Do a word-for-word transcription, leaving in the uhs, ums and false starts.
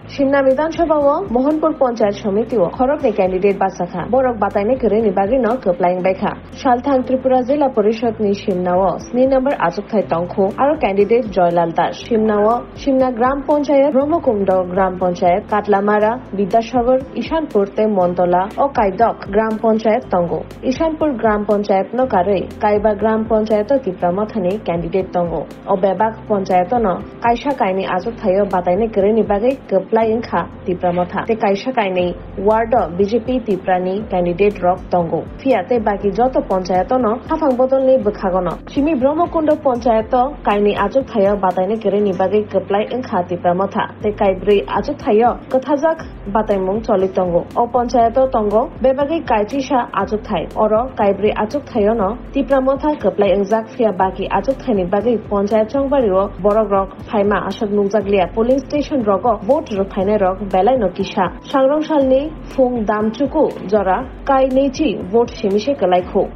Simna Bidhan Sabha o Mohanpur Panchayat Samiti o khorokni candidate bachakha, borok batainai kwrwini bagwi no kwplai wngbaikha. Salthang Tripura Jila Porishod ni Simna o sni number achukthai tongkhu aro candidate Joylal Das. Simna o Simna Gram Panchayat, Brahmakundo Gram Panchayat, Katlamara, Bidyasagar, Ishanpur tei Montola o kaidok Gram Panchayat tongo. Ishanpur Gram Panchayat no karwi kaiba Gram Panchayat o Tipra Motha ni candidate tongo. O bebak panchayat no kaisa kainwi achukthai o batainai kwrwini bagwi kwplai wngkha Tipra Motha. Tei kaisa kainwi ward o B J P Tipra ni candidate rok tongo. Phiya tei baki joto panchayat no haphang bodol ni bwkhago no. Simi Brahmakundo Panchayat o kainwi achukthai o batainai kwrwini bagwi kwplai wngkha Tipra Motha. Tei kaibrwi achukthai o kwthajak bataimung choli tongo. O panchayat o tongo bebagwi kaichisa achukthai. Oro kaibrwi achukthai o no Tipra Motha kwplai wngjak, phiya baki achukthai ni bagwi panchayat chongbari o borok rok phaima aswk nukjakliya. Polling station rogo vote rwphainai rok belai no kisa. Sangrong salni phung damchuku jora kai neichi vote simi se kwlaikhu.